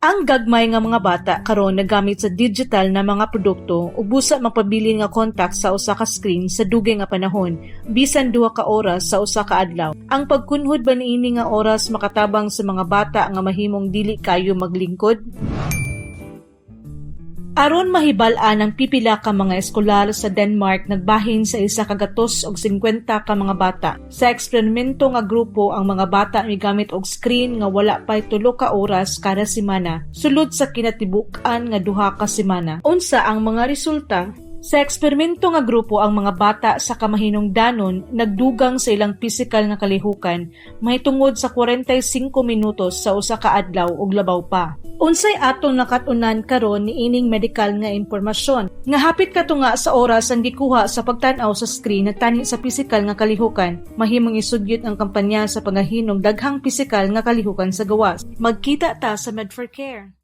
Ang gagmay nga mga bata karon nagamit sa digital na mga produkto ug busa mapabilin nga kontak sa usa ka screen sa dugay nga panahon, bisan 2 ka oras sa usa ka adlaw. Ang pagkunhod ba niini nga oras makatabang sa mga bata nga mahimong dili kaayo maglingkod? Aron mahibal-an ang pipila ka mga eskolar sa Denmark nagbahin sa 150 ka mga bata. Sa eksperimento nga grupo, ang mga bata migamit og screen nga wala pay 3 ka oras kada semana sulod sa kinatibuk-an nga 2 ka semana. Unsa ang mga resulta? Sa eksperimento nga grupo, ang mga bata sa kamahinungdanon nagdugang sa ilang pisikal nga kalihukan mahitungod sa 45 minutos sa usa ka adlaw ug labaw pa. Unsay atong nakat-unan karon niining medikal nga impormasyon? Nga hapit katunga sa oras ang gikuha sa pagtan-aw sa screen tani sa pisikal nga kalihukan, mahimong isugyot ang kampanya sa paghahinog daghang pisikal nga kalihukan sa gawas. Magkita ta sa Med4Care.